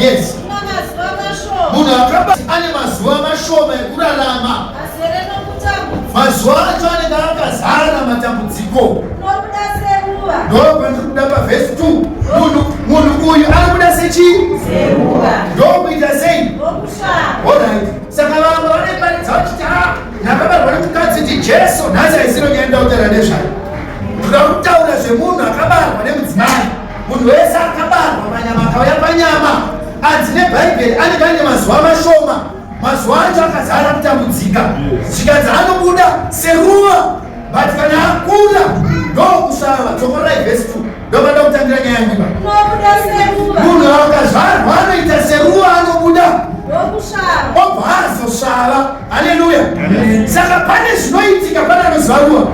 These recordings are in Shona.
Yes, munhu akaba ane mazuva mashoma ekurarama, mazuva acho anenge akazara matambudziko. Ndopandiri kuda pavhesi 2. Munhu uyu ari kuda sechii? Ndokuita sei? Alright, saka vamwe vanoiparidza vachiti a ndakabarwa nemukadzi ndiJesu. Nhasi haisiro nyaya ndautaura nezvayo. Ndoda kutaura zvemunhu akabarwa nemudzimai. Munhu wese akabarwa panyama, akauya panyama, anzi neBhaibheri anenge aine mazuva mashoma, mazuva acho akazara kutambudzika. Zvikanzi anobuda seruva, but kana akura ndokusvava. Dzokorai vhesi 2, ndopanda kutangira nyaya yangu ipa. Munhu akazvarwa anoita seruva, anobuda obva azosvava. Haleluya! Saka pane zvinoitika pane anoziva ruva.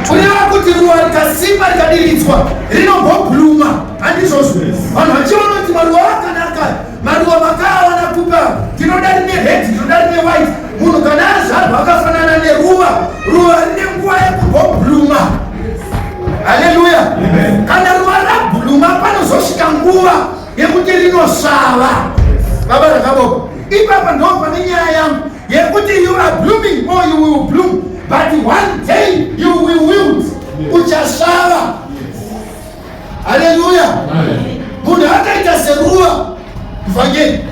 Kureva kuti ruva rikasimba, rikadiridzwa, rinombobluma, handizvozvo? Vanhu vachiona kuti maruva akanaka. Maruva makaawana kupa? Ndinoda rine red, ndinoda rine white. Munhu kana azvarwa akafanana neruva. Ruva rine nguva yekumbobluma. Haleluya! Kana ruva rabluma, panozosvika nguva yekuti rinosvava. Baba rakaboko, ipapa ndo pane nyaya yangu yekuti you are blooming or you will bloom, but one day you will wilt, uchasvava. Haleluya! Munhu akaita seruva, muvhangeri,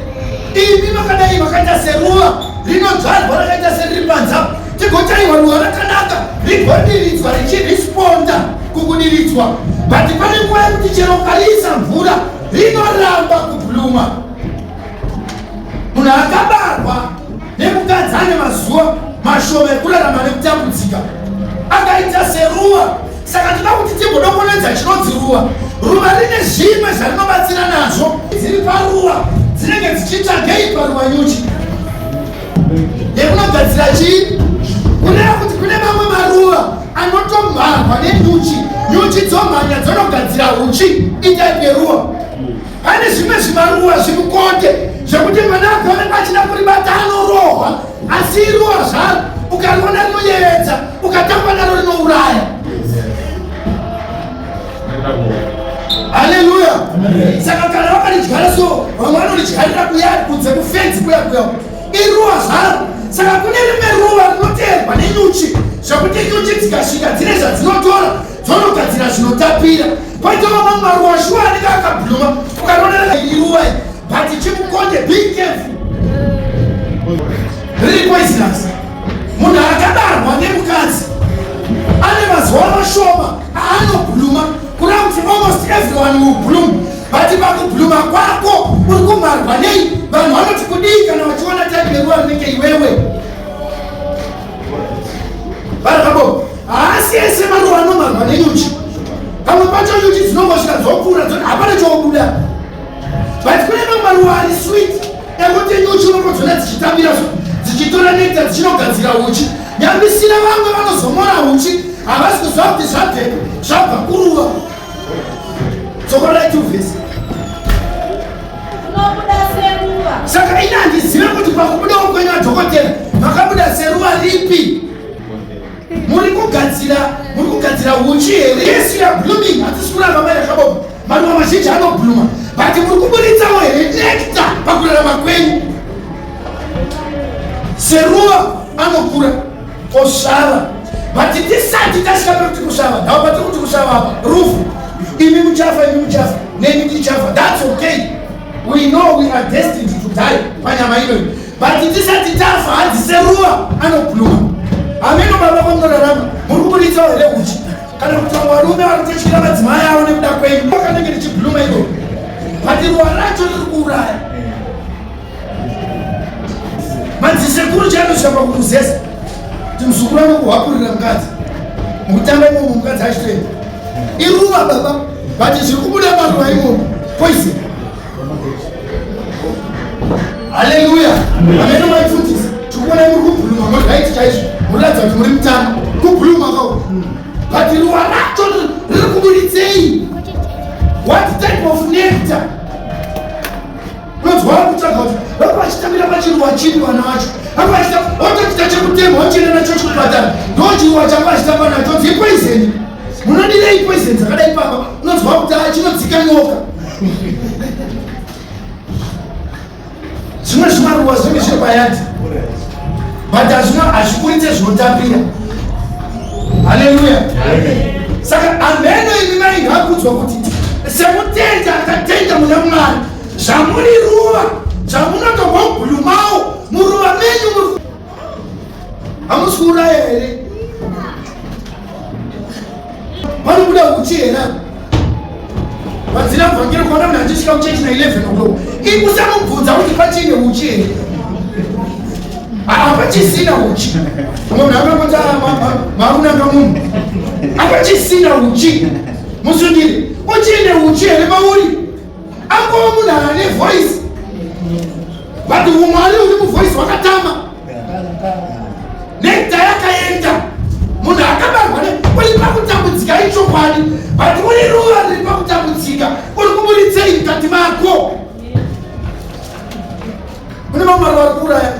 imi makadai makaita seruva rinodzvarwa, rakaita seriri panza, tigotaiwa ruva rakanaka, rigodiridzwa, richiresponda kukudiridzwa, but pane nguva yekuti chero ukariisa mvura rinoramba kubluma. Munhu akabarwa nemukadzi ane mazuva mashoma ekurarama nekutambudzika, akaita seruva. Saka tinoda kuti timbodokonedza chinonzi ruva. Ruva rine zvimwe zvarinobatsira nazvo. Dziri paruva dzinenge dzichitsvagei paruva? Nyuchi yekunogadzira chii? Kureva kuti kune mamwe maruva anotomharwa nenyuchi, nyuchi dzomhanya dzonogadzira uchi. Itype yeruva. Pane zvimwe zvimaruva zvimukonde zvekuti mwana akaonekwa achida kuribata anorohwa, asi iruva zvaro. Ukariona rinoyevedza, ukatamba naro rinouraya. Haleluya! Saka kana vakaridyara so, vamwe vanoridyarira kuya kunze kufenzi kuya kuya, iruva zvaro. Saka kune rimwe ruva rinoteerwa nenyuchi zvekuti nyuchi dzikasvika dzine zvadzinotora, dzonogadzira zvinotapira. Koita mamwe maruva shuwa anenge akabluma, ukaronera iruva, but chimukonde, be careful, riri poisonous. Munhu akabarwa nemukadzi ane mazuva mashoma aanobluma, kuda kuti almost everyone will bloom, but pakubluma kwako uri kumharwa nei? Vanhu vanoti kudii kana vachiona type yeruva rinenge iwewe? Varakabo, haasi ese maruva anomharwa nenyuchi. Pamwe pacho nyuchi dzinongosvika dzopfuura, dzoti hapana chobuda, but kune mamwe maruva ari sweet ekuti nyuchi unotodzona dzichitambira so, dzichitora nectar, dzichinogadzira uchi. Nyambisira vamwe vanozomora uchi havasi kuziva kuti zvabvepi, zvabva kuruva. Dzokorai tuvhesi. Saka ini handizive kuti pakubudawo kwenyu adhokotera makabuda seruva ripi. Muri kugadzira, muri kugadzira uchi here? Yes, you are blooming. Hatisi kuramba, mai yakaboma, maruva mazhinji anobluma, but muri kuburitsawo here nectar pakurarama kwenyu? Seruva anokura osvava, but tisati tasvika pekuti kusvava, ndau patiri kuti kusvava apa rufu. Imi muchafa, imi muchafa, neni ndichafa. That's okay, we know we are destined to die panyama inoyi, but tisati tafa, hanzi seruva anobluma. Hameno baba kwamunorarama, muri kuburitsawo here uchi? Kana kuti vamwe varume vari kutotyira madzimai avo nekuda kwenyu, kanenge richibluma iro, but ruva racho riri kuuraya. Madzisekuru chanosvika pakumuzeza kuti muzukuru anokuhwakurira mukadzi mukutamba imomo, mukadzi achitoenda. Iruva baba, but zviri kubuda maruva imomo poison. Haleluya! Ameno maifundisi, tikuona muri kubluma, muri right chaizvo, muratidza kuti muri mutano kubluma kao, but ruva racho riri kuburitsei? What type of nectar? Unonzwa kutsvaga kuti vanga vachitambira pachiruva chipi vana vacho, vanga vachita otochita chekutema, ochienda nacho chikupatara, ndo chiruva changa vachitamba nacho. Dzipoison munodirei poison dzakadai papa? Unonzwa kuti a chinodzika nyoka. zvimaruwa zvinenge zviri payadhi but hazvina hazviburitse zvinotapira. Haleluya. Saka ameno imi maingakudzwa kuti semutenda akatenda muna Mwari, zvamuri ruva zvamunotombobhulumawo muruva menyu muri hamusi kuuraya here? Panobuda uchi here apa? Vadzira mvangeri kuona munhu achisvika kuchechi na 11 o'clock. Ikusamubvunza kuti pachine uchi here? Hapachisina uchi. Mumwe munhu akangoti maunanga munhu. Hapachisina uchi. Musungire, uchine uchi here mauri? Angova munhu ane voice. But umwari uri muvoice wakatama. Nectar yakaenda. Munhu akabarwa ne uri pakutambudzika ichokwadi, but uri ruva riri pakutambudzika, uri kuburitsei mukati mako. Kune vamwe vari kuuraya.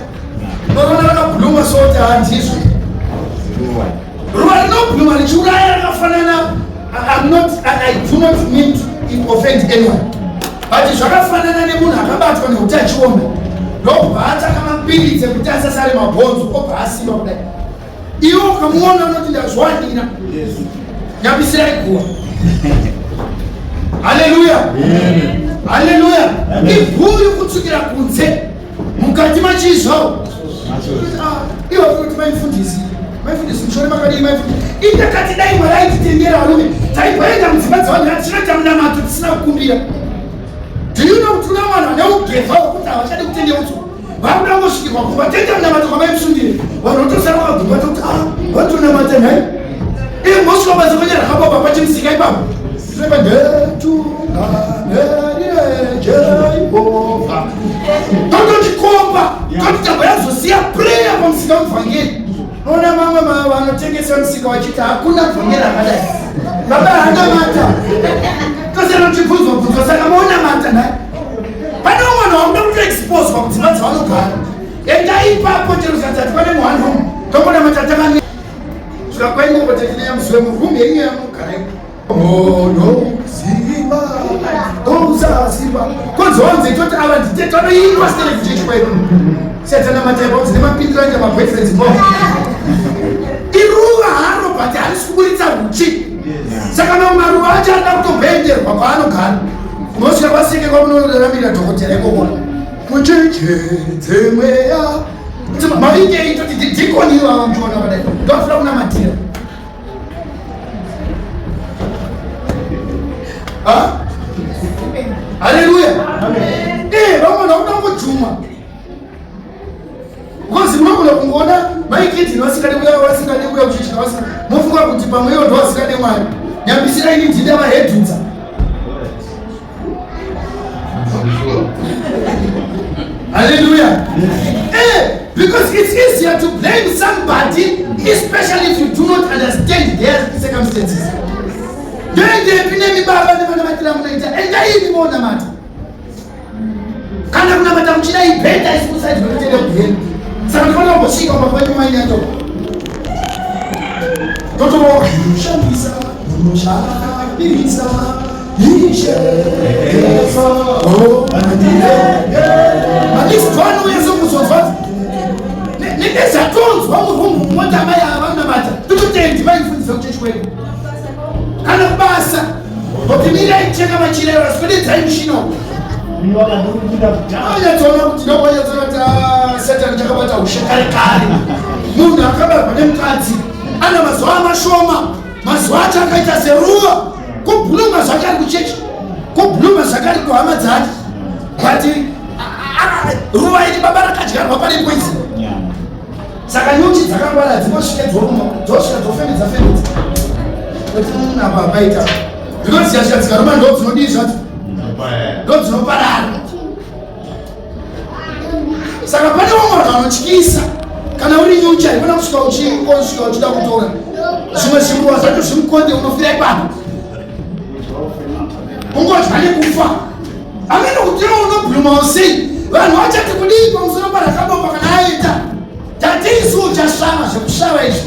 Unoona rakabhuluma soti handizvo. Ruva rinobhuluma richiuraya rakafanana. I'm not, I do not mean to offend anyone. But zvakafanana nemunhu akabatwa neutachiona ndobva ataka mapiritsi ekuti asasare mabhonzo obva asimba kudai. Iwe ukamuona unoti ndazviwanira. Nyambisirai guva. Haleluya. Haleluya. Iguyu kutsvukira kunze mukati machizvawo. Iwe kuti maifundisi maifundisi mushore makadii maifundisi itakati dai Mwari aititendera varume taimboenda mudzimba dzevanhu tichinoita munamato tisina kukumbira. Do you know kuti kuna vanhu vane ugevha hwekuti havachadi kutendeutswa? Vakuda kungosvikirwa kumba toita munamato kwamai Musundire vanhu votosara vakagumba tokuti ah vatonamata nhai iye mosvika basa kwenye rakaboba pachimusika ipapo toipa ndetunganerire jehovha totochikomba toti tabva yazosiya prayer pamusika muvhangeri. Ona mamwe vanotengesa musika vachiti hakuna vhangeri akadai baba hanamata tosera uchibvunzwa bvunzwa saka maonamata nhai. Pane umwe vanhu vakuda kutoexposwa kudzimba dzavanogara. Enda ipapo chero zikatati pane muone room tombonamata takani svika kwaingoko tetineyamuziwe muroom yenyu yamunogara Monoziva usaziva konzonze toti ava nditete vanoimba stereki kuchechi kwedu siyatanamata ipapo dzine mapindiro aita maboyfriends bo iruva haro but harisi kuburitsa huchi. Saka mamwe maruva acho anoda kutobhenderwa kwaanogara unosvika kwaseke kwamunoraramira dhokotera ikoko kucheche mweya maingei toti dhikoni ivava muchiona vadai ndofira kunamatira. Haleluya. Eh, vamwe vakuda kujuma. Because munogona kungoona maikidzi vasingade kuuya vasingade kuuya kuchechi vasina. Mofunga kuti pamwe ivo ndo vasingade Mwari. Nyambisira ini ndida vahedhudza. Hallelujah. Eh, because it's easier to blame somebody, especially if you do not understand their circumstances. Ndoendepi nemi baba nevanamatira munoita endai imi monamata kana kunamata muchida ibheta isi kusaidi kwekutenda kugehena. Saka ndinofanira kumbosvika kumba kwenyu mainyato totooshandisa unoshandisa ishe manisitwanouya sokuzonzwa nezvatonzwa murumu mumota mai ava vanonamata tototendi vaifundisa kuchechi kwedu kana kubasa kuti mirai kucheka machira vaswededzai mushina anyatsoona kuti ndokwanyatsoona kuti satani chakabata ushe kare kare. Munhu akabarwa nemukadzi ana mazuva mashoma, mazuva acho akaita seruva kubhuluma zvake ari kuchechi, kubhuluma zvake ari kuhama dzake, but ruva iri baba rakadyarwa pane poison. Saka nyuchi dzakangwara dzinosvika dzoruma, dzosvika dzofemedza femedza kuti apa paita because dzikasvika dzikaruma ndo dzinodii zvadzo ndo dzinoparara. Saka pane vamwe vanhu vanotyisa kana uri nyuchi haikona kusvika uchisvika uchida kutora zvimwe zviruwa zvacho zvimukonde unofira ipapo ungodya nekufa amene kuti unobhurumawo sei vanhu vachati kudii pamusoro parakabopa kana aita tati isu uchasvava zvekusvava izvi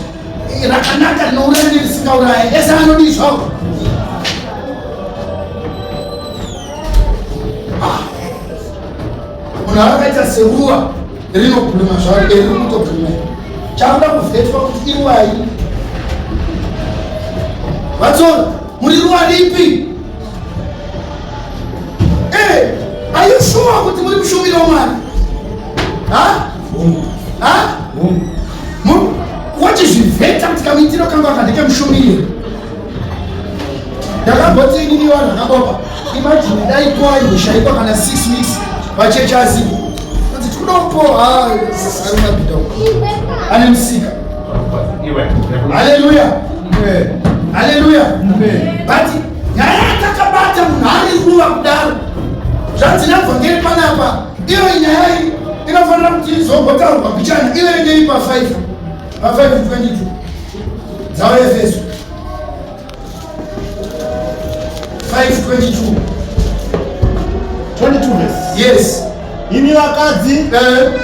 rakanaka rinouraya nerisingauraya ese anodii zvavo. Munhu akaita seruva. Rinobhuruma zvaro, riri kutobhuruma. Chakuda kuvhetwa kuti iruwai. Vatsoro, muri ruwa ripi? Eh, are you sure kuti muri mushumiri waMwari? Ha? Ha? Wachizvivheta kuti kamuitiro kangu aka ndekemushumiri. Ndakamboti inini vanhu vakabopa. Imagine dai kwaimboshayikwa kana 6 weeks vachechi asipo. Kuti tikuda kupowa ari mabhidha ane musika. Haleluya. Haleluya. But nyaya yatakabata munhu ari ruva kudaro zvanzi navhangeri panapa iyo nyaya iyi inofanira kuti izombotaurwa mbichana iverengei pa 5 pa 522 dzaVaEfeso 522 22 verse. Yes. Imi vakadzi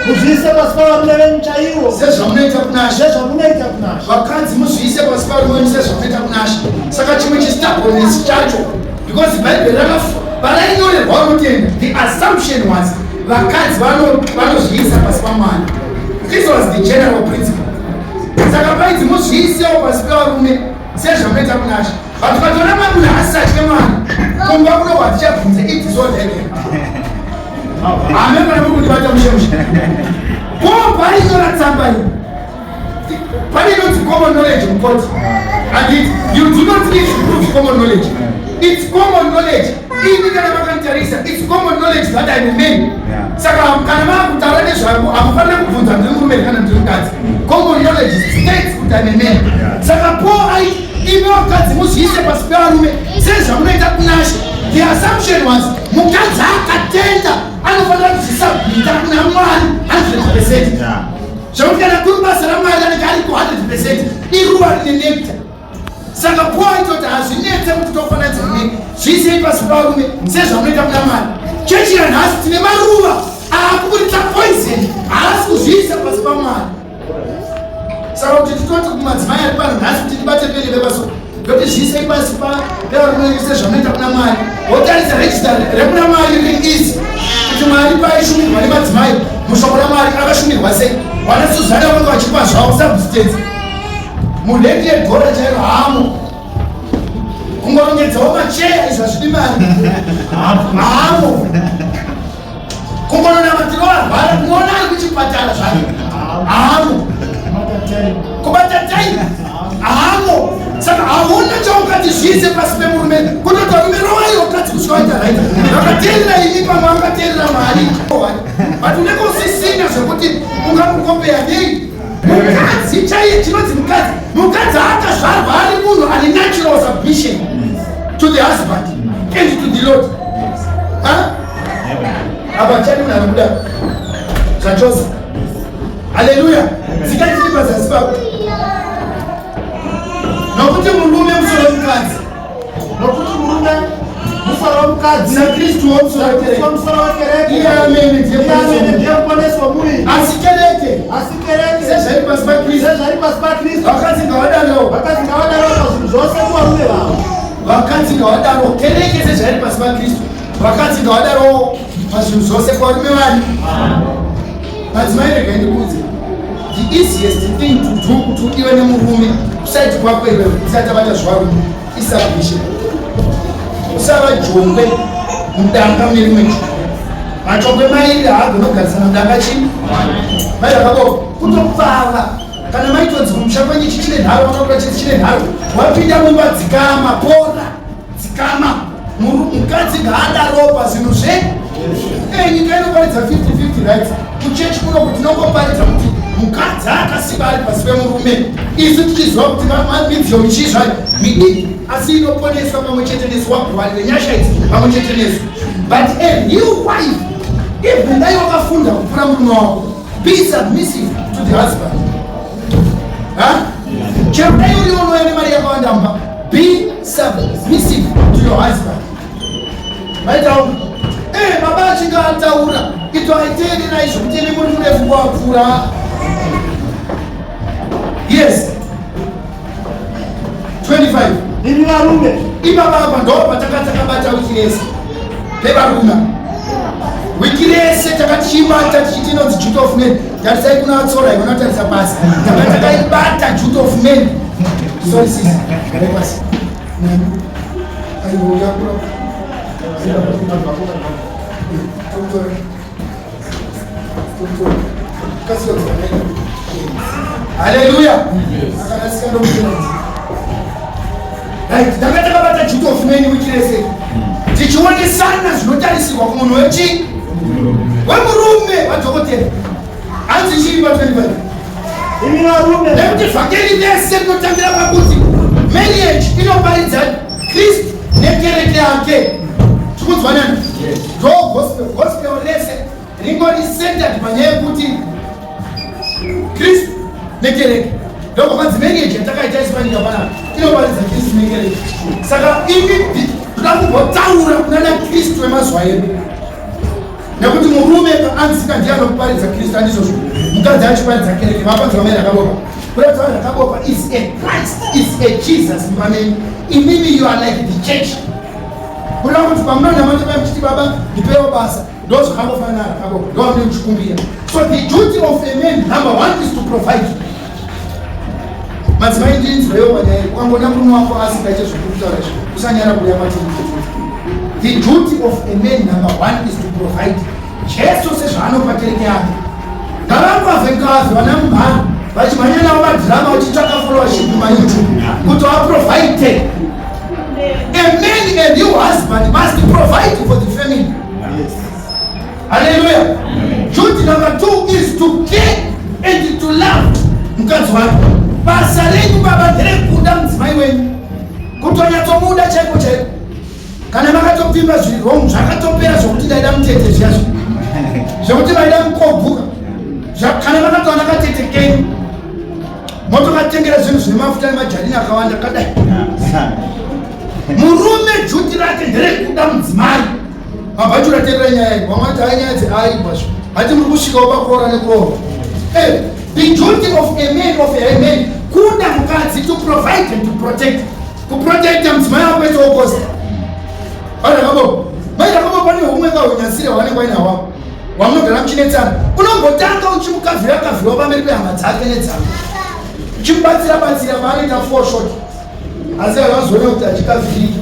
muzviise pasi pavarume venyu chaivo sezvamunoita kunaShe. Sezvamunoita kunaShe. Vakadzi muzviise pasi pavarume venyu sezvamunoita kunaShe. Saka chimwe chistubbornness chacho because Bhaibheri rakainyorerwa vanotenda, the assumption was vakadzi vanozviisa pasi paMwari. This was the general principle. Saka painzi muzviisewo pasi pevarume sezvamunoita kunaShe. But ukatora munhu asisatye Mwari, kumba kuno kwatichabvunze idisodeke. Amen, kana muri kundibata mushe mushe. Paul paainyora tsamba iyi, pane inonzi common knowledge mukoti. And it, you do not need to prove common knowledge. It's common knowledge. Ini kana makanditarisa, it's common knowledge that I'm a man. Saka kana makutaura nezvangu, hamufaniri kubvunza ndiri murume kana ndiri mukadzi. Common knowledge states kuti I'm a man. Saka Paul aiti imi vakadzi muzviise pasi pevarume sezvamunoita kunaShe. The assumption was mukadzi akatenda anofanira kuzvisubmita kuna Mwari 100%. Zvekuti kana kuri basa raMwari anenge ariko 100%, iruva rine nectar. Saka Paul aitoti hazvinetse kuti tofananidza ne zviisei pasi pavarume sezvamunoita kuna Mwari. Chechi yanhasi tine maruva aakuburitsa poison, haasi kuzviisa pasi paMwari. Saka kuti titoti kumadzimai ari pano nhasi kuti tibate pene vepaso ndoti zviisei pasi pevarume sezvamunoita kuna Mwari, wotarisa register rekuna Mwari riri easy kuti Mwari paaishumirwa nemadzimai mushoko raMwari akashumirwa sei. Vana Suzana vange vachipa zvavo substance murendi yedhora chairo hamo kungorongedzawo macheya izvo hazvidi mari hamo kungononamatiro arwara kunoona ari kuchipatara zvake hamo kubata tai hamo. Saka hauna chaungati zviise pasi pemurume kutoti varume rovai vakadzi kusvika vaita right. Vakateerera imi pamwe vakateerera Mwari, but unenge usisina zvekuti ungamukopeya nei mukadzi chaiye. Chinonzi mukadzi, mukadzi akazvarwa ari munhu ane natural submission to the husband and to the Lord. Apa chani munhu anobuda zvachose. Haleluya. Dzikai tiri pazasi pako. Nokuti murume musoro wemukadzi, Nokuti murume musoro womukadzi, saKristu womusoro wekereke, iye amene ndiye amene ndiye muponesi womuviri. Asi kereke, Asi kereke, sezvairi pasi paKristu, sezvairi pasi paKristu, vakadzi ngavadarowo, vakadzi ngavadarowo pazvinhu zvose kuvarume vavo. Vakadzi ngavadarowo. Kereke sezvairi pasi paKristu, vakadzi ngavadarowo pazvinhu zvose kuvarume vani. Madzimai, regai ndikuudze, the easiest thing to do kuti udiwe nemurume kuside kwako iwewe usati abata zvarume isubmission. Usava jongwe mudanga mune rimwe jongwe. Majongwe mairi haagona kugarisana mudanga chii. Mai vakabo kutopfava kana maitonzi kumusha kwenyu ichi chine nharo, vakakuda chisi chine nharo, wapinda mumba dzikama, pora, dzikama. Mukadzi ngaadaro pazvinhu zve nyika inoparidza 50-50 rights. Kuchechi kuno kuti tinongoparidza kuti mukadzi akasimba ari pasi pemurume, isu tichiziva kuti midziyo michii zvayo midiki asi inoponeswa pamwe chete nesu, wagwani venyasha idzi pamwe chete nesu. But a real wife, even dai wakafunda kupfuura murume wako, be submissive to the husband. Chero dai uri unouya nemari yakawanda mba, be submissive to your husband. Maitaura baba achinge ataura ito aiteerera izvo kuti imi muri murefu kwapfuura. Yes, 25. Imi varume, Ipapa apa ndo patanga takabata wiki rese pevarume. Wiki rese takati chii? tichiibata tichiti inonzi duty of man. Tarisai kuna vatsora ivo notarisa pasi. Tanga takaibata duty of man. Sorry sis, garai pasi. Nani? Aiwa yakura. Haleluya. Right, tanga takabata duty of man wiki rese. Tichionesana zvinotarisirwa kumunhu wechi wemurume wadhokotera. Hanzi chii pa 25? Imi varume. Nekuti vhangeri rese rinotangira pakuti marriage inoparidza Kristu nekereke yake. Tikunzwanana? Ndo gospel, gospel rese ringori centered panyaya yekuti Kristu nekereke. Ndokwanzi marriage yatakaita isu panyika panapa inoparidza Kristu nekereke. Saka imi toda kumbotaura kunana Kristu wemazuva edu. Nekuti murume paanzika ndiye anokuparidza Kristu andizvozvo. Mukadzi achiparidza kereke vapanzwa mai rakabopa. Kuratidza vanhu rakabopa is a Christ, is a Jesus mupameni. Imimi you are like the church. Kureva kuti pamunonamata paya muchiti baba ndipewo basa ndozvakangofanana rakabopa ndoamune muchikumbira. So the duty of a man number one is to provide. Madzimai ndinzwewo panyaya iyi. Ukangoona murume wako asingaite zvekutaura izvi, usanyara kuuya kwatiri. The duty of a man number one is to provide. Jesu sezvaanopa kereke yake. Ngavangwavhe ngavhe vana mumhani vachimhanya navo madhirama vachitsvaka followership mumayoutube kuti vaprovide. A man and new husband must provide for the family. Yes. Hallelujah. Duty number 2 is to care and to love mukadzi wake. Basa renyu baba nderekuda mudzimai wenyu, kutonyatsomuda chaiko chaiko. Kana makatopfimba zviri wrong zvakatopera zvokuti ndaida mutete zviya zvi zvekuti vaida mukobvuka. Kana makatowana katete kenyu motokatengera zvinhu zvine mafuta nemajarini akawanda kadai. Murume duty rake nderekuda mudzimai. Mabhachura terera nyaya iyi. Vamwe vati nyaya dzeaibwa zvo. Hati muri kusvikawo pakuroora nekuroorwa. Eh, the duty of a man of a man kuda mukadzi to provide and to protect. Kuprotecta mudzimai wako at all cost. Mai Jakobo, mai Jakobo pane humwe kahunyasire hwaanenge wainahwo. Wamunogara muchinetsana. Unombotanga uchimukavhira kavhirwa pamberi pehama dzake nedzako. Uchimubatsira batsira paanoita four short. Asi akazoona kuti achikavhiriki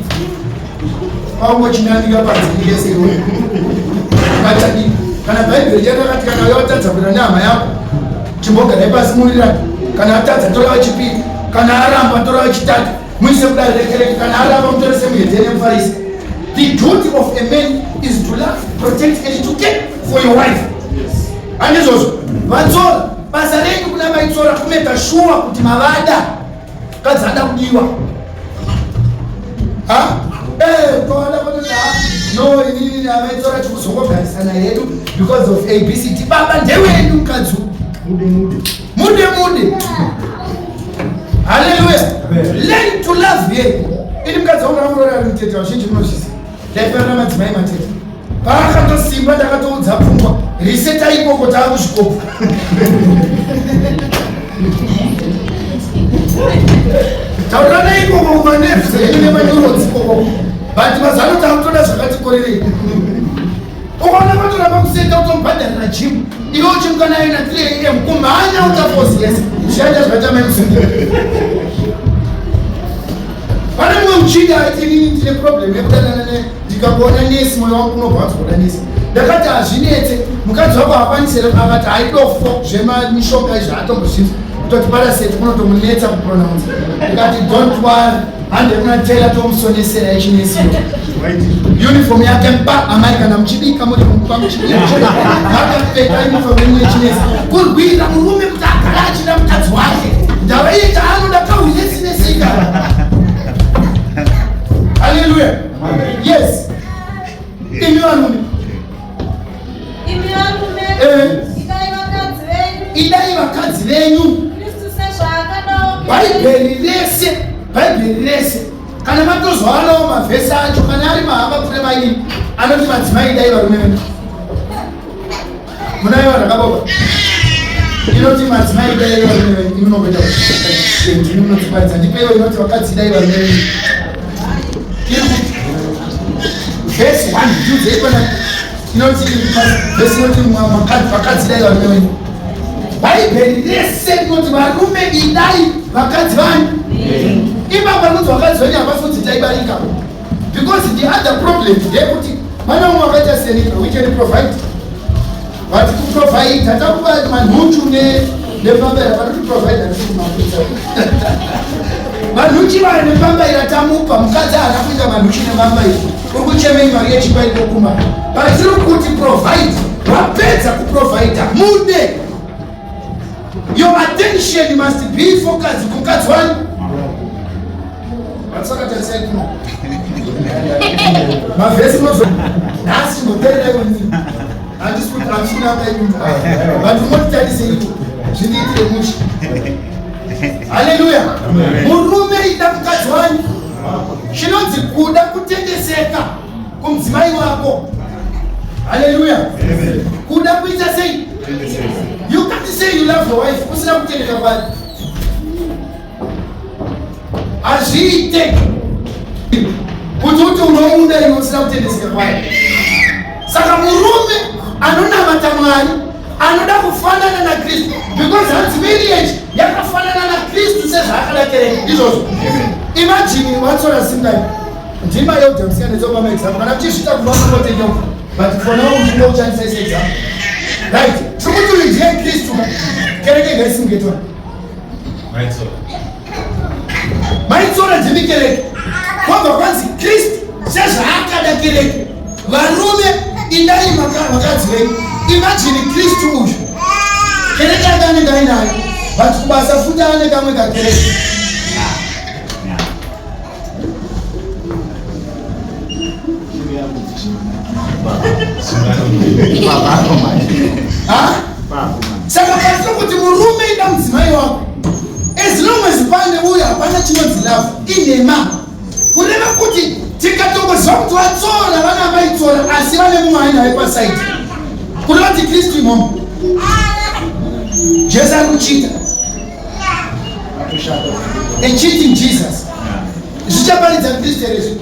kwaungochinyanika panze yese iwe batadii kana bhaibheri chakakati kana uya watadza kuita nehama yako chimbogarai pasi murirani kana atadza tora wechipiri kana aramba tora wechitatu muise kudare rekereke kana aramba mutore semuhedheni nemufarisi. The duty of a man is to love, protect and to care for your wife. Handizvozvo vatsora basa renyu kuna maitsora kumeka shuwa kuti mavada kadzi ada kudiwa. Ha? Eh, toada kuti ha? No, inini amaitsora tikuzongogarisana hedu because of ABCD. Baba ndewenyu mukadzi uyu. Mude mude. Mude mude. Hallelujah. Learn to love ye. Ini mukadzi wangu ndakamurora ari mutete, vazhinji munozviziva. Ndaifanira madzimai matete. Paakatosimba ndakatoudza pfungwa riseta ikoko taakuzvikopo. Taurana ikoko kumanerves enyu nemaneurons ikoko. But mazano takutoda zvakati korerei. Ukaona vatoramba kuseta utomubhadharira gym. Iwe uchimuka naye na 3 am kumhanya utafosi yes. Zvichaita zvakaita mai Musungira. Pane mumwe muchinda aiti inini ndine problem yekudanana ne ndikakuona nesi moyo wangu unobva wanzwa nesi. Ndakati hazvinetse mukadzi wako haakwanisi here akati haidofo zvemamishonga izvi haatombozvinzwa kutoti paraseti kunotomunetsa kupronounce. Ndikati don't worry hande kuna tela tomusonesera yechinesiyo. Uniform yake mpa amai kana muchibika muri mumba muchibika makapfeka uniform yenyu yechinesi kurwira murume kuti agara achida mukadzi wake ndava iye chaanoda kaunesinesi. Haleluya. Yes. Imi varume. Imi varume. Eh. Idai vakadzi venyu. Idai vakadzi venyu. Kristu sezvaakadawo. Bhaibheri rese, Bhaibheri rese. Kana matozwaanawo mavhesi acho kana ari mahamba kure mairi anoti madzimai idai varume venyu. Munaiwa rakaboka. Inoti madzimai idai varume venyu. Imi munongoita kuti ndini munotiparidza. Ndipeiwo inoti vakadzi idai varume venyu. Iri kuti verse 1 ndiudzei pana Inoti vhesi inoti vakadzi dai varume venyu. Bhaibheri rese rinoti varume idai vakadzi vanyu. Ipapo rinonzi vakadzi venyu havasi kunzi taibarika. Because the other problem ndeyekuti pane umwe wakaita seni, we can provide. But kuprovide takupa manhuchu nepambaira panoti provide hatisi. Manhuchi vayo nepambaira tamupa, mukadzi haana kuita manhuchi nepambaira. Uri kuchemei mari yechipa ikokuma? But tiri kuti provide, wapedza kuprovida mude. Your attention must be focused kumukadzi wani. Vatsakatarisai kuno. Mavhesi mozo nhasi ngotererai wenini. Handisi kuti handisi kunanga imi. But motitarise ivo. Zvindiitire mushe. Haleluya. Murume ida mukadzi wani. Chinonzi kuda kutendeseka kumudzimai wako. Haleluya. Kuda kuita sei? You can't say you love your wife usina kutendeka kwari. Hazviite kuti uti unomuda iwe usina kutendeseka kwari. Saka murume anonamata Mwari anoda kufanana naKristu, because hanzi marriage yakafanana naKristu sezvaakada kereke. Izvozvo imagine watsora singai ndima yeudhamusiyanetsopa maexample kana muchisvika kuva munotendeuka, but for now ndinouchandisa ise example, right? Tiri kuti uyu ndiye Kristu, kereke ngaisingetona maitsora ndimi kereke. Kwabva kwanzi Kristu sezvaakada kereke, varume indai vakadzi venyu. Imagine Kristu uyu kereke yake anenge ainayo, but kubasa futi ane kamwe kakereke. Saka patiri kuti murume ida mudzimai wako, as long as pane uyo hapana chinonzi love, inhema. Kureva kuti tikatongoziva kuti vatsora vana maitsora asi vane mumwe ainaye paside, kureva kuti Kristu imomo Jesu ari kuchita a cheating Jesus. Zvichaparidza Kristu here izvi?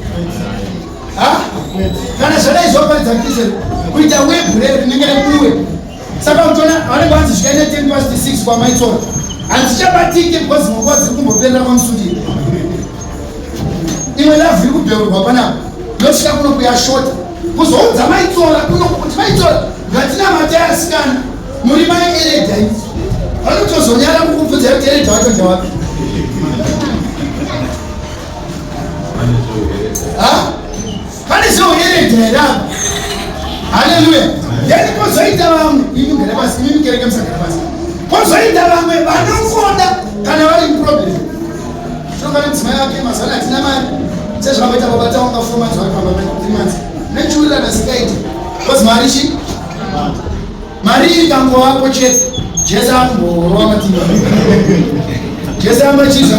Kana zvadai zvaparidza Kristu here? Kuita webhu rero rinenge rebuwe. Saka uchiona vanenge vanzi zvikaenda 6:10 kwamaitsora handichabatike because nguva dziri kumboperera kwamusundiro. Imwe love iri kubheurwa panapa yosvika kuno kuyashota kuzoudza maitsora kuno kuti maitsora ngatinamate asikana muri mai eredha idzi vanotozonyara kukubvunza kuti eredha wacho ndewapi. Pane zvoeredha here apa? Haleluya. Then kozoita vamwe, imi mugare pasi, imi mukereke musagara pasi. Kozoita vamwe vanongoda kana vari muproblem. Tinongana mudzimai wake mazana hatina mari sezvakaita baba taunga 4 months vari pamba 3 months nechiwirirana singaiti because mari chi mari iri kangovako chete. Jesu akumborova matima, Jesu ambachizva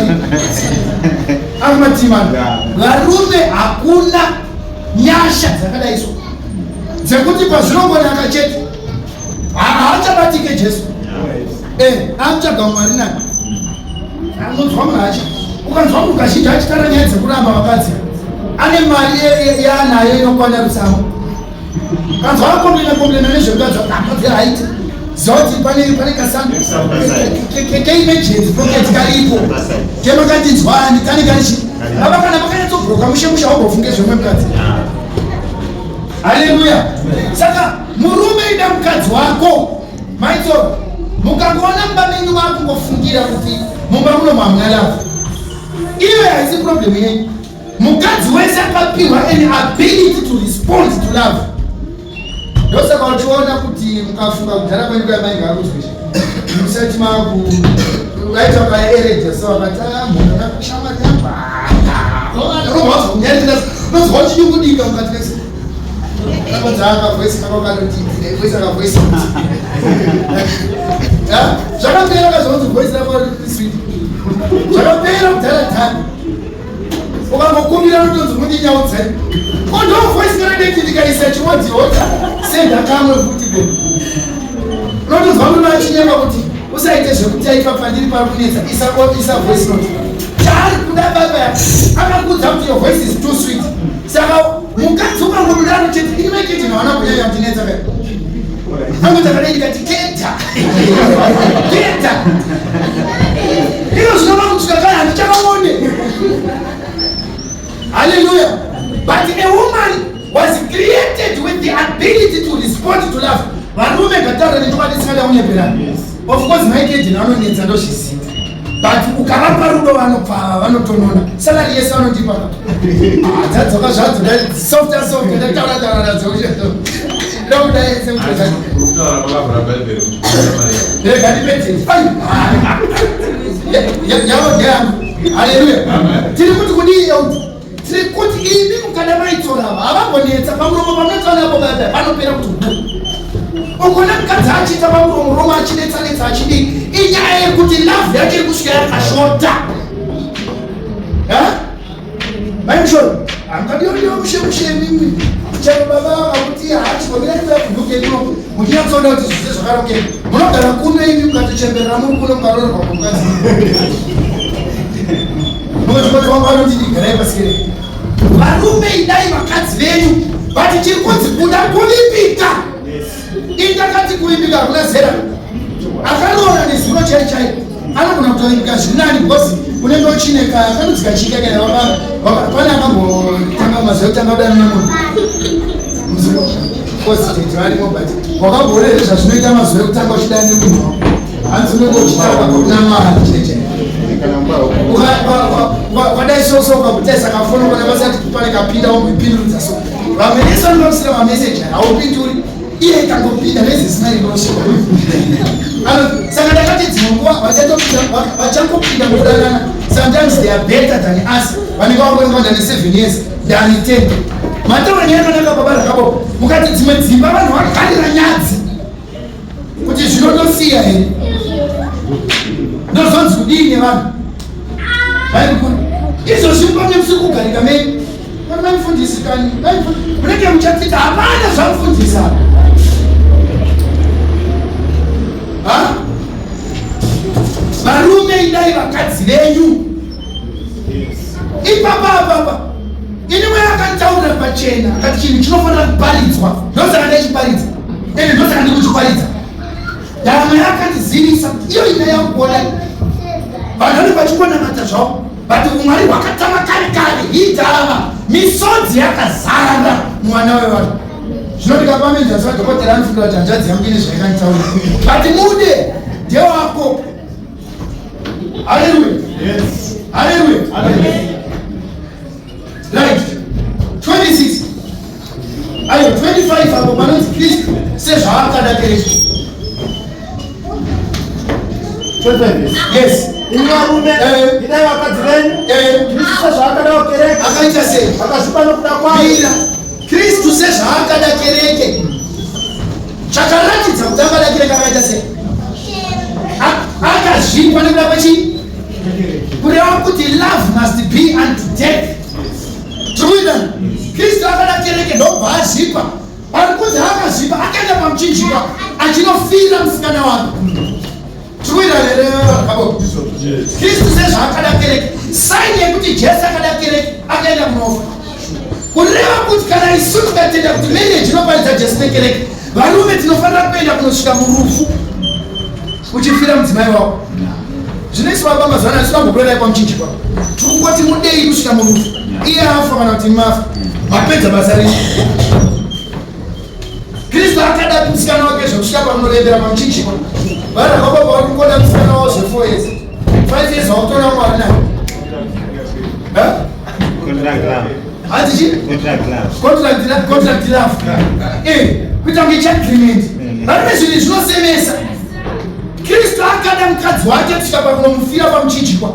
akumatima. Varume, hakuna nyasha dzakadai so dzekuti pazvinongonaka chete haachabatike Jesu. Amutsvaga Mwari nani anonzwa munhu achi ukanzwa munhu kazhinji achitara nyaya dzekuramba vakadzi, ane mari yaanayo inokwana rutsamo. Kanzwa akomplena komplena nezvemukadzi akadzi haiti, ziva kuti pane kasanu keemergency pocket karipo kemakandinzwani kane karichi baba kana makanyatsobroka mushe mushe haumbofunge zvemwe mukadzi. Haleluya. Saka murume ida mukadzi wako. Maitsoro, mukangoona mumba menyu makungofungira kuti mumba muno mamuna love, iwe haisi problem yenyu. Mukadzi wese akapiwa an ability to respond to love. Ndosaka uchiona kuti mukafunga kudhara kwenyu kwamainge akuzwisha musati maku vaita vaeredha so vakati munhu shamwari yangu unozwa uchinyungudika mukati mese kakodzaka voice kako kanotitire voice aka voice zvakapera kazonzi voice rako sweet zvakapera kudhara dhara. Ukangokumbira unotonzi mundinyaudze kondo voice kana deti ndikaisa chiwodzi hota senda kamwe futi be unotonzwa murume achinyema kuti usaite zvekutaipa pandiri pari kunetsa, isa voice note. Chaari kuda baba akakuudza kuti your voice is too sweet, saka Mukadzi ukangomudaro chete, ini maikete nawana kunyanya kutinetsa kai. Angu takadai ndikati keta. Keta. Iro zvinova kutsvika kaya handichakaone. Hallelujah. But a woman was created with the ability to respond to love. Varume ngataura nechokwadi tisingada kunyepera. Of course maikete vanonetsa ndozviziva. But ukavapa rudo vanopfava vanotonona. Salary yese vanondipa. Ah, dzadzoka zvadzo softer softer ndataura taura nadzo. Ndokuda yese mutodza. Rega ndipedze. Yavo ndeyangu. Haleluya. Tiri kuti kudii Euti? Tiri kuti imi mukada maitora ava havambonetsa pamuromo pamunotaura apo baba panopera kuti hu. Ukona mukadzi achiita pamuromo romo achinetsa netsa achidii inyaya yekuti love yake iri kusvika yakashota. Mai Mushoro, hamukadiodiwa mushe mushe imimi. Chero baba vakuti haachigomira kuya kunhuke kuno muchinyatsoona kuti zvise zvakarongeka. Munogara kuno imi mukatochemberera muri kuno mukaroorwa kumukadzi. Munoti wangu vanoti ndigarai pasikereke. Varume idai vakadzi venyu but chiri kunzi kuda kuvimbika. Indakati kuvimbika hakuna zera. Akaroora nezuro chai chai anogona kutovimbika zvinani because unenge uchine kanonzi kachika kana pane akambotanga mazuva ekutanga kudana nemunhu president varimo but wakamboona here zvazvinoita mazuva ekutanga uchidana nemunhu wako hanzi unenge uchitaura kuna mwari cheche wadai soso ukakutarisa kafono kana vasati pane kapinda womboipindurudza so vamwe vese vanenge vakusira mameseji haupinduri iye ikangopinda nezisina inosvika saka ndakati dzimwe nguva vachangopinda mukudanana sometimes they are better than us vanenge vangonenge vandane 7 years ndani 10 mataura nyaya yakanaka baba rakabo mukati dzimwe dzimba vanhu vagarira nyadzi kuti zvinotosiya here ndozonzi kudii nevanhu vaikuru izvozvi pane musiri kugarika menyu pane vaifundisi kani munenge muchatita hapana zvamufundisa varume idai vakadzi venyu ipapa apapa ini mweya akanditaurira pachena akati chinhu chinofanira kuparidzwa ndosaka ndaichiparidza ende ndosaka ndiri kuchiparidza ndaramo yakandizivisa kuti iyo ina yakuona vanhu vanenge vachingonamata zvavo but umwari hwakatama kare kare hidhava misodzi yakazara mwana wevanhu zvino ndikapamedza sadhokotera anofungira kuti hanzvadzi yangu ine zvaikanditaurira but mude ndewako haleluya haleluya Right. 26. Ayo 25 apo panonzi Kristu sezvaakada kereke. 25. Yes. Imi varume, Eh. idai vakadzi venyu. Eh. Kristu sezvaakadawo kereke. Akaita sei? Akazvipa nokuda kwayo. Mira. Kristu sezvaakada kereke. Chakaratidza kuti akada kereke akaita sei? Akazvipa nekuda kwechii? Kureva kuti love must be unto death. Tikuita Kristu akada kereke ndobva azvipa. Pari kunzi akazvipa akaenda pamuchinjikwa achinofira musikana wake. Tikuita here Jakobo? Kristu sezvaakada kereke. Saini yekuti Jesu akada kereke akaenda kunofa. Kureva kuti kana isu tikatenda kuti marriage inoparidza Jesu nekereke, varume tinofanira kuenda kunosvika murufu uchifira mudzimai wako. Zvinoiswa baba mazuva ano tisingambokurerai pamuchinjikwa. Tiri kungoti mudei kusvika murufu. Iye afa kana kuti mafa. Mapedza basa renyu. Kristu akada musikana wake zvekusvika pamunorembera pamuchinjikwa. Vanhu vababa vari kungoda musikana wavo zve 4 years. 5 years wakutoona mwari naye. Hanzi chi? Contract love. Contract love. Eh, kuita kunge agreement. Varume zvinhu zvinosemesa. Kristu akada mukadzi wake kusvika pakunomufira pamuchinjikwa.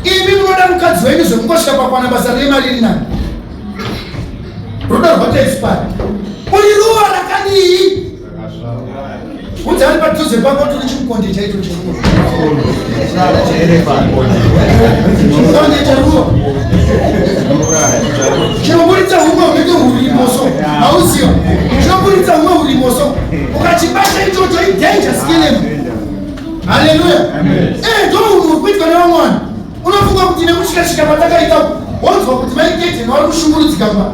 Imi munoda mukadzi wenyu zvekungosvika pakwana basa remari riri nani. Rudo rwakaexpire. Uri ruva rakadii? Unzi ari padhuze pako turi chimukonde chaicho cheruva. Chimukonde cheruva. Chinoburitsa humwe hunenge hurimoso. Hauziva. Chinoburitsa humwe hurimoso. Ukachibata ichocho idanger skilling. Hallelujah. Eh, ndo uri kuitwa nevamwe vanhu. Unofunga kuti nekusvika svika patakaita wonzwa kuti mai Keten vari kushungurudzika mba.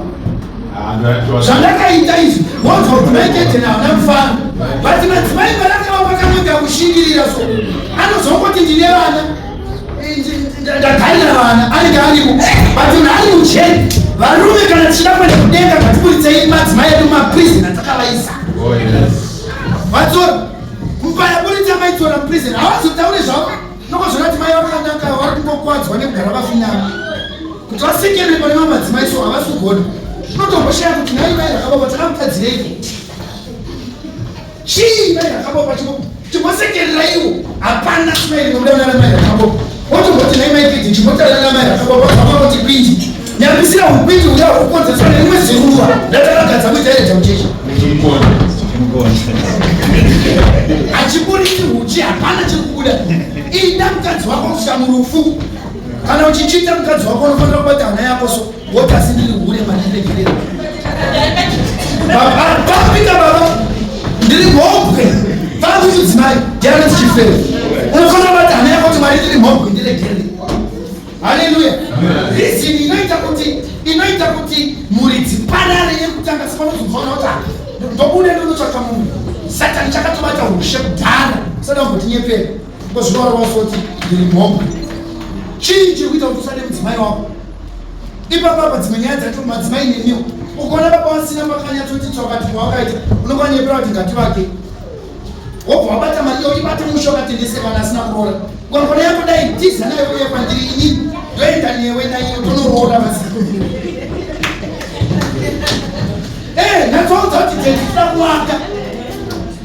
Zvandakaita izvi wonzwa kuti maiketeni hauna mufaro, but madzimai varakava vakananga kushingirira, so anozongoti ndine vana, ndagarira vana, anenge arimo, but munhu ari mujeri. Varume, kana tichida kuenda kudenga, ngatiburitsei madzimai edu maprison atakavaisa. Vadzora mupaya, buritsa maidzora muprison, havazotaure zvavo. Nokozvona kuti mai vakanaka vari kungokwadzwa nekugara vafinama kuti vasekerere pane vamwe madzimai, so havasi kugona. Unotomboshaya kuti nhai mai rakababa takamutadzireiko, chii mai rakababa chimbosekerera iwo hapana smile inobuda muna mai rakababa. Wotomboti nhai mai kidi, chimbotaura namai rakababa, vamangoti kwindi nyambisira ukwindi uya hukonzeswa nerimwe ziruva ratakagadza kuita ireja muchechi achiburisi huchi, hapana chiri kubuda. Ida mukadzi wako kusvika murufu. Kana uchichiita mukadzi wako, unofanira kubata hana yako, so woti asi ndiri hure, mandiregerera papika baba, ndiri mhombwe pangu mudzimai ndianoti chifere. Unofanira kubata hana yako kuti Mwari, ndiri mhombwe, ndiregerere. Haleluya. Reason inoita kuti mhuri dziparare yekutanga, sipanozobvaona kuti ah, ndobuda ndonotsvaka munhu. Satani chakatobata ushe kudhara, usada kumbotinyepera ngozvinorova soti ndiri mhombwe. Chii chiri kuita kuti usade mudzimai wako ipapa? Apa dzimwe nyaya dzacho madzimai neniwo, ukaona baba vasina pakanyatsoti tsvakati kwawakaita, unokanyepera kuti ngativake, wobva wabata mari iyo, ibate mushe, wakatendese vana asina kuroora. Ukangona yako dai tiza nayo uye kwandiri, inini ndoenda newe naiyo tonoroora basi. Natsoudza kuti daddy, tida kuvaka,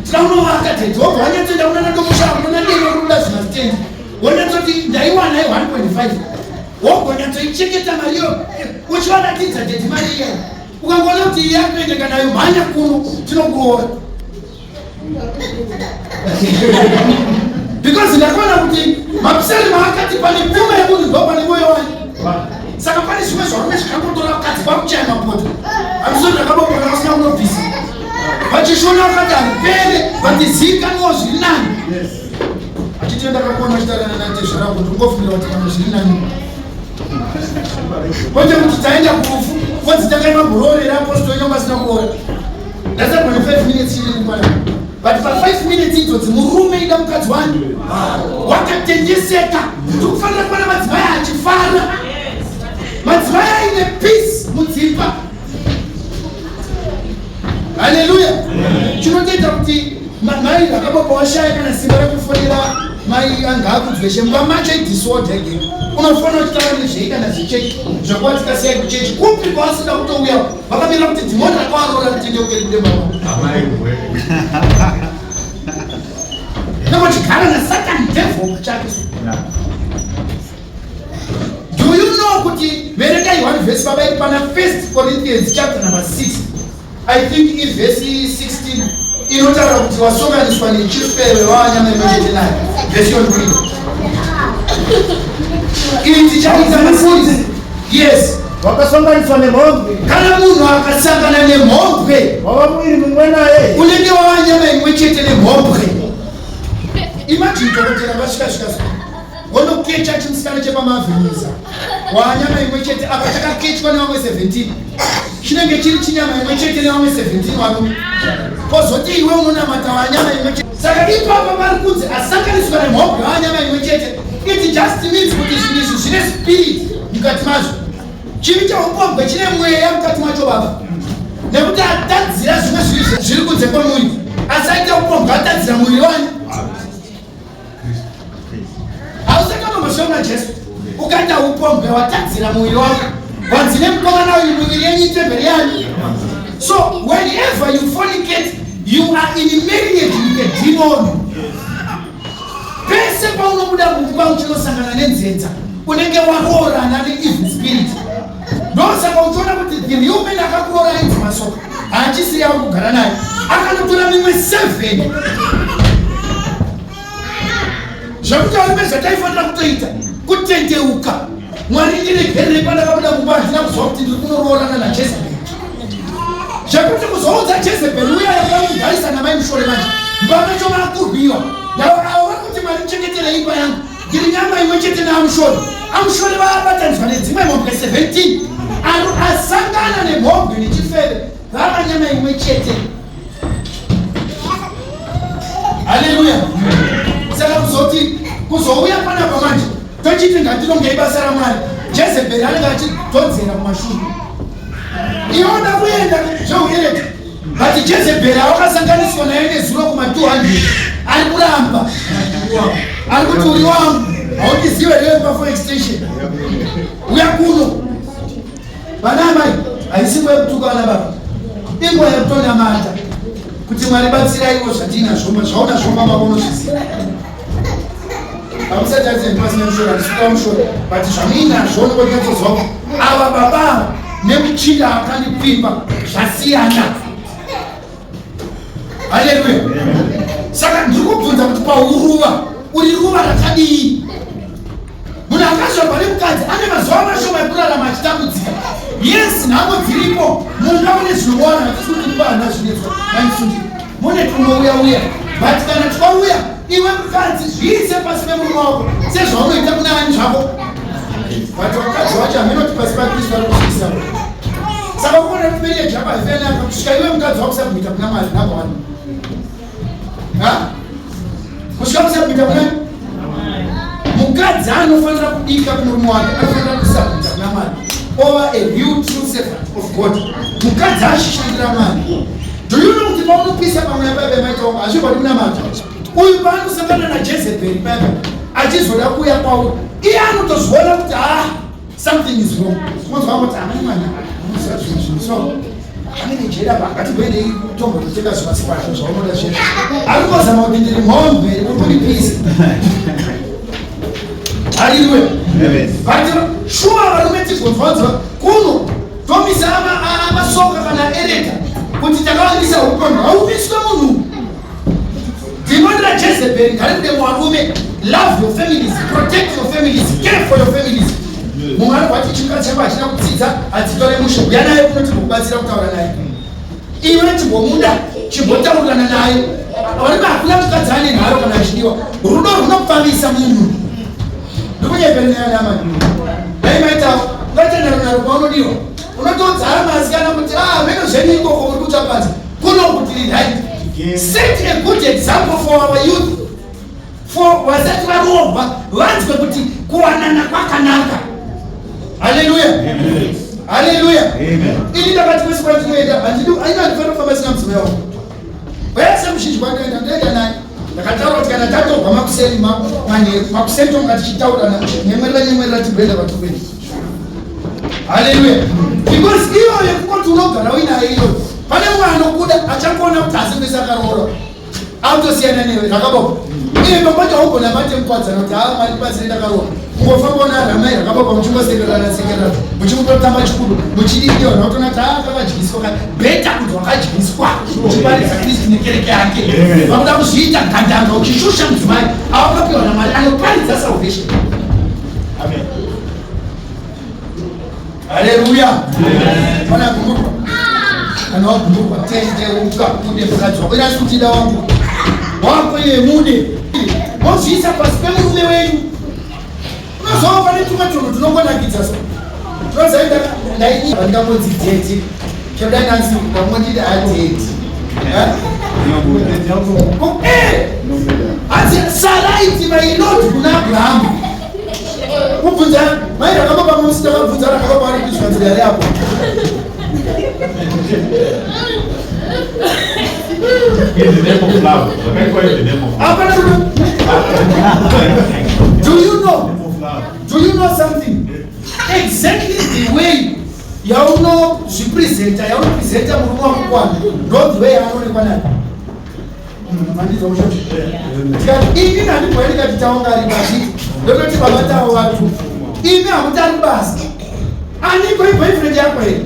tida kunovaka daddy. Wobva wanyatsoenda kunana domusha, kunana deno kuda zvimasitendi, wonyatsoti ndaiwana 1.5, wogonyatsoichengeta mari iyo uchivaratidza daddy mari iyayo. Ukangoona kuti iye akuendeka nayo, mhanya kuno, tinokuroora, because ndakaona kuti mapisari maakati pane pfuma yemunhu ndo pane mwoyo wake. Saka pane zvimwe zvarume zvakangotora vakadzi kwakuchaya mapoto amusori ndakabopona vasina kunobvisa vachishona, vakati haripere vatizikanwawo zviri nani. Achiti ndakakuona chitarana natezvara kuti ungofungira kuti pamwe zviri nani, kwete kuti taenda kurufu kodzi takaima kuroorera apostle inonga asina kuroora. Ndasagone 5 minutes chiri kukwana, but pa5 minutes idzodzi murume ida mukadzi wani wakatendeseka. Tikufanira kuona madzimai achifara, madzimai aine peace mudzimba. Haleluya. Chinotoita kuti mai vakabopa washaya kana simba rekufonera mai anga akudzweshe mumba macho idisorder again. Unofanira uchitaura nezvei kana zvechechi zvakuvatikasiyai kuchechi kupi kwavasida kutouya, vakamirira kuti dhimoni rakavarora ritendeuke ribude mama nokuchigara nasatan devil chake. Do you know kuti verengai one verse baba iri pana First Corinthians chapter number 6, I think ivhesi 16, inotaura kuti wasonganiswa nechifeve wawanyama imwe chete naye. Vhesi yonikuii iyi tichaita mafuti? Yes. Wakasonganiswa nemhombwe. Kana munhu akasangana nemhombwe, wava muviri mumwe naye. Unenge wava nyama imwe chete nemhombwe. Imagine dhokotera vasvika svika wonokecha chimusikana chepamavheniza, wanyama imwe chete. Apa chakakechwa nevamwe 17, chinenge chiri chinyama imwe chete nevamwe 17 varume, kozoti iwe unonamata, wanyama imwe chete. Saka ipapo vari kunzi asanganiswa nemhombwe wanyama imwe chete. It just means kuti zvinhu izvi zvine spirit mukati mazvo. Chivi cheupombwe chine mweya mukati macho baba, nekuti atadzira zvimwe zvivi zviri kunze kwemuviri, asi aita upombwe atadzira muviri wani. Hausakambomboshona Jesu, ukaita upombwe watadzira muviri wako. Wanzi nemukomana uyu, muviri yenyu itemberi yani. So whenever you fornicate, you are in marriage with a demon. Pese paunobuda mumba uchinosangana nenzenza, unenge waroorana neevil spirit. Ndosaka uchiona kuti the real man akakuroora ainzi Masoka haachisiri ava kugara naye, akanotora mimwe 7. Zvekuti varume, zvataifanira kutoita kutendeuka. Mwari ndiregerere, pandakabuda mumba handina kuziva kuti ndiri kunoroorana naJezebheri. Zvekuti kuzoudza Jezebheri uya yakakugarisa namai mushore, manje mba macho vakurwiwa ndavo avo vari kuti Mwari chengetere imba yangu, ndiri nyama imwe chete naamushore. Amushore vabatanidzwa nedzimwe mhombwe 17, asangana nemhombwe nechifeve. veve vava nyama imwe chete. Haleluya. Saka kuzoti kuzouya panapa manje tochiti ngatirongei basa raMwari, Jezebheri anenge achidhonzera kumashure. Iwe unoda kuenda zveuhereti, but Jezebheri awakasanganiswa naye nezuro kuma 200 ari kuramba, ari kuti uri wangu, haundizive here pa4 extension, uya kuno. Vana amai, haisi nguva yekutuka vana baba, inguva yekutonamata kuti Mwari batsiraiwo zvatinazvo, zvaunazvo mama unozviziva. Hamusati ati pasina mushora, handisi mushora, but zvamuinazvo unongonyatsoziva kuti ava baba ava nemuchinda akandipfimba zvasiyana. Haleluya. Saka ndiri kubvunza kuti pauruva uri ruva rakadii? Munhu akazvarwa nemukadzi ane mazuva mashoma ekurarama achitambudzika. Yes, nhamo dziripo, munda mune zvinowana, hatisi kuti mubana zvinetswa maisundi mune tunouya uya, but kana twauya iwe mukadzi zviise pasi pemurume wako sezvaunoita kuna ani zvako. But vakadzi vacho haminoti pasi paKristu vari kuzviisa. Saka ukuona kuti marriage yako haifanaka kusvika iwe mukadzi wakusabwita kuna Mwari, number one. Ha? Kusvika kusabwita kuna mukadzi anofanira kudika kumurume wake, anofanira kusabwita kuna Mwari, ova a real true servant of God. Mukadzi achishandira Mwari. Do you know kuti paunopisa pamweya paive maita wangu hazvibodi kunamata? Uyu paanosangana naJezebheri paive achizoda kuuya kwauri, iye anotozviona kuti ah, something is wrong. Unonzwa kuti amai mwana unoziva zvinhu zvinhu so anenge jera pa ngatimboendei tombototenga zvimasipasho zvaunoda zviya. Ari kungozama kuti ndiri mhombe uri kundipisa. Haleluya. But shuwa varume tigonzwanzwa kuno tomisa amasoka kana ereta kuti takawandisa upondo haumiswe munhu. Dhimoni raJezebheri ngaribude muvarume. Love your families, protect your families, care for your families. Mumwe anobva ati chikadzi chako hachina kudzidza, hadzitore mushe. Uya naye kuno timbokubatsira kutaura naye. Iwe chimbomuda, chimbotaurirana naye. Varume, hakuna mukadzi ane nharo kana achidiwa. Rudo runopfavisa munhu. Ndikunyepere nyaya dai maitawo ungaita nharo nharo paunodiwa, unotodzara maasikana kuti ah, meno zvenyu ikoko muri kutsvapadza kuno kuti right. Set a good example for our youth, for vasati varoorwa, vanzwe kuti kuwanana kwakanaka. Haleluya, haleluya. Ini ndakati kwese kwandinoenda handidi aina handifanira kufamba sina mudzimai wangu. Wese muzhinji kwandinoenda ndoenda naye. Ndakataura kuti kana tatobva makuseni, manheru makuseni tonga tichitaurana, nyemwerera nyemwerera, timboenda kwatikuenda. Haleluya. Because iyo yekungoti unogara uinaye iyoyo, pane mumwe anokuda achakuona kuti asi kwese akaroora autosiyana newe rakabopa. Iye pambacho haugona mate mukwadzana kuti haa, Mwari ndibatsire, ndakaroora. Kungofamba una ramai rakabopa, muchingosekererana sekererana, muchingototamba chikudo, muchididiwa nautona kuti haa, kakadyiswa ka better kuti wakadyiswa uchiparidza Kristu nekereke yake. Vakuda kuzviita gandanga uchishusha mudzimai awakapiwa naMwari anoparidza salvation. Haleluya. Pana gumburwa, kana wagumburwa tendeuka ude mukadzi wako. Irasi kuti ida wangu wako iye, mude, mozviisa pasi pemurume wenyu. Unozova pane tumwe tunhu tunongonakidza so tunozaenda ndaingangonzi daddy, chadai nanzi ndamondidi adaddy. Hanzi Saraiti my lord kuna Abrahamu. Kubvunza mai rakababa musi takabvunza rakababa ari kuiswa nzira yari apo. In the name of love. Zvakaitwa in the name of love. Hapana rudo. Do you know? Do you know something? Exactly the way yaunozvipresenta, yaunopresenta murume wako kwana, ndo the way yaanoonekwa nayo. Mandizwa musho? Tikati ini nandibhoya ndikati taunga ari pachiti ndototi baba tavo vatu imi hamutari basa aniko iboyfriend yako here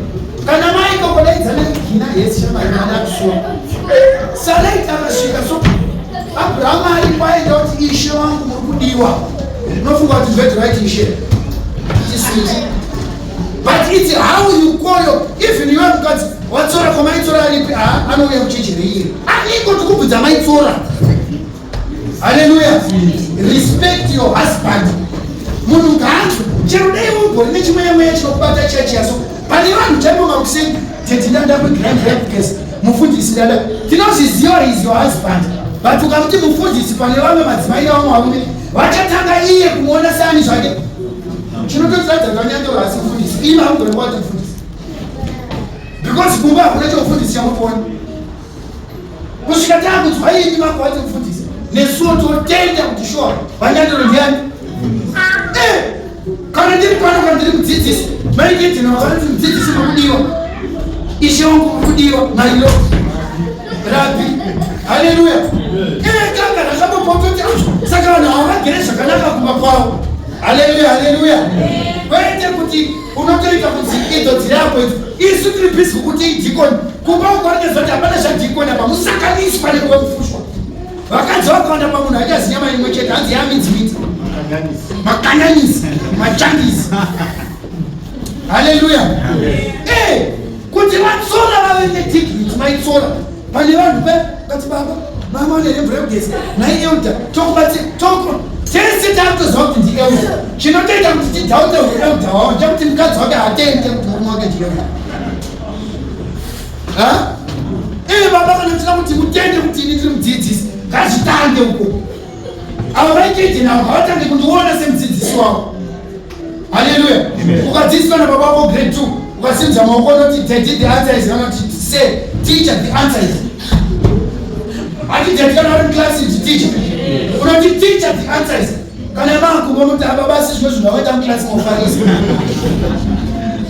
kana mai kokodaidzana gina yes shamari mwana akusuwa Saraiti akasvika so Abrahamu aripo aenda kuti ishe wangu muri kudiwa. Unofunga kuti zvedi right ishe tiswiti, but it's how you call your, even iwe mukadzi watsora kwamaitsora aripi a anouya kuchechi reiye aniko tikubvunza maitsora. Haleluya. Respect your husband. Munhu ngaanzwe chero dai ugori nechimweya mweya chinokubata chechi yaso pane vanhu chaipo makuseni. Tete ndanda kugrand repcase mufundisi ndanda. Tinozviziva is your husband. But ukamuti mufundisi pane vamwe madzimai nevamwe varume vachatanga iye kumuona seani zvake. Chinototiratidza kuti vanyandoro hasi mufundisi. Imi hamugone kuva mufundisi. Because kumba hakuna cheufundisi chamukuona. Kusvika takunzwa imi makuva mufundisi. Nesuwo totenda kuti sure vanyandoro ndiani? Eh, kana ndiri pano kana ndiri mudzidzisi maikedzina vakanoti mudzidzisi mukudiwa ishe wangu mukudiwa mailo rabi haleluya eh, kanga ndakambopototi saka vanhu ava vagere zvakanaka kumba kwavo. Haleluya, haleluya. Kwete kuti unotoita kuti idzo dziri apo idzo. Isu tiri busy kuti idhikoni. Kumba uko anenge zoti hapana zvadhikoni apa musakaniswa nekuva mufushwa. Vakadzi vakawanda pamunhu achazi nyama imwe chete hanzi yamidzi midzi. Makanyanisi, machangisi. Haleluya. Eh, kuti vatsora vave nedignity maitsora. Pane vanhu pe kati baba mama une remvura yekugeza nhai elder tokubatsira toko tese takutoziva kuti ndi elder. Chinotoita kuti tidhaute uelder wavo ndechekuti mukadzi wake haatende kuti murume wake ndi elder. Ha? Eh baba kana tinoda kuti mutende kuti ini ndiri mudzidzisi ngazvitange uko. Avo vaitete navo ngavatange kundiona semudzidzisi wavo. Haleluya. Ukadzidziswa nababa wako grade 2 ukasimudza maoko unoti daddy the answer is vanoti say teacher the answer is. Hati daddy kana vari muclass ndi teacher. Unoti teacher the answer is. Kana makumbo unoti ababa asi zvimwe zvinhu vakaita muclass mofarisa.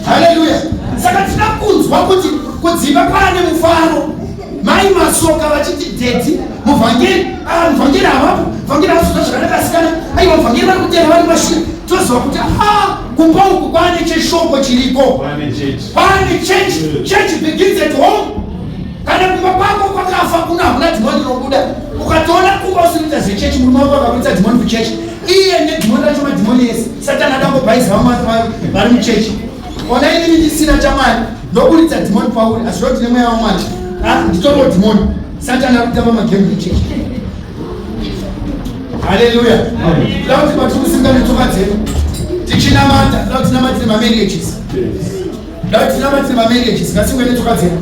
Haleluya. Saka tinoda kunzwa kuti kudzimba kwaane mufaro. Mai Masoka vachiti daddy muvhangeri, ah, muvhangeri havapo, muvhangeri havasi zvakanaka asikana, aiwa muvhangeri vari kutera vari mashure. Toziva kuti ah, kumba uku kwaane cheshoko chiriko, kwaane church. Church begins at home. Kana kumba kwako kwakafa kuna hakuna dhimoni rinobuda. Ukatoona kumba usiri kuita zvechechi, murume wako akaburitsa dhimoni kuchechi, iye nedhimoni racho madhimoni ese Satani adangobhaiza vamwe vari muchechi. Ona inini ndisina chaMwari ndoburitsa dhimoni pauri, asi zvoti nemweya waMwari ah, nditoriwo dhimoni. Satani ari kutamba magemu nechechi. Haleluya. Toda kuti patiri kusimuka netsoka dzedu tichinamata, toda kuti tinamatire mamarriages, toda kuti tinamatire mamarriages, ngasimuke netsoka dzedu.